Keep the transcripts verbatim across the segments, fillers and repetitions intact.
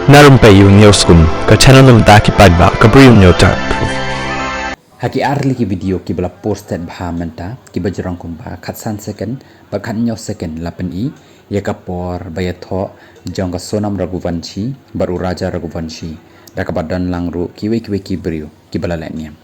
Na Rympei U Hynñiewskum, ka channel na bynta ki paidbah ka Bri U Hynñiewtrep. Ha ki ar tylli ki video kiba la posted bha mynta, kiba jrong kumba khatsan second bad khathynñiew second, la pyni ïa ka por ba ïathoh jong ka Sonam Raghuvanshi bad u Raja Raghuvanshi, da kaba don lang ruh kiwei kiwei ki briew kiba la leh niam.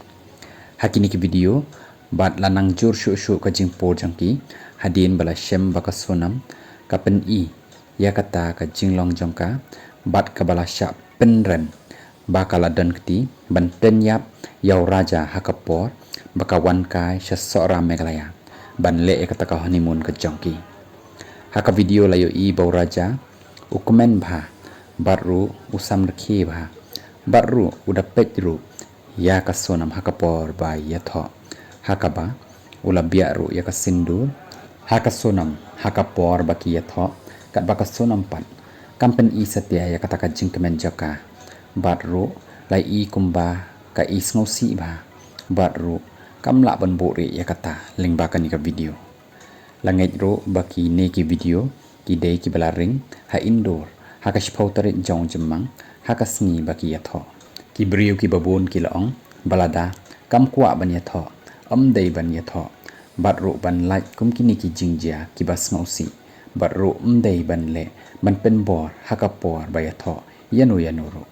Ha kine ki video, bad la nang jur shuh shuh ka jingpur jong ki, hadien ba la shem ba ka Sonam ka pyni ïa kata ka jinglong jong ka, bad kaba la shah pynrem ba ka la don kti ban pynïap ïa u Raja ha ka por ba ka wan kai sha Sohra, Meghalaya, ban leh ïa kata ka honeymoon ka jong ki. Ha ka video la ïohi ba u Raja u kmen bha, bad ruh u samrkhie bha, bad ruh u da peit ruh ïa ka Sonam ha ka por ba ïathoh, ha kaba u la biah ruh ïa ka sindur ha ka Sonam ha ka por ba ki ïathoh, katba ka Sonam pat kam pyni satia ïa kata ka jingkmen jong ka, bad ruh la i kumba ka i sngewsih bha, bad ruh kam lah ban buhrieh ïa kata lyngba kane ka video. La ngeit ruh ba kine ki video ki dei kiba la ring ha Indore ha ka shiphew tarik jong u Jymmang, ha ka sngi ba ki ïathoh. Ki briew kiba bun ki la ong ba lada kam kwah ban ïathoh, ym dei ban ïathoh, bad ruh ban lait kum kine ki jingjia kiba sngewsih, bad ruh ym dei ban leh ban pynbor ha ka por ba ïathoh ïano ïano ruh.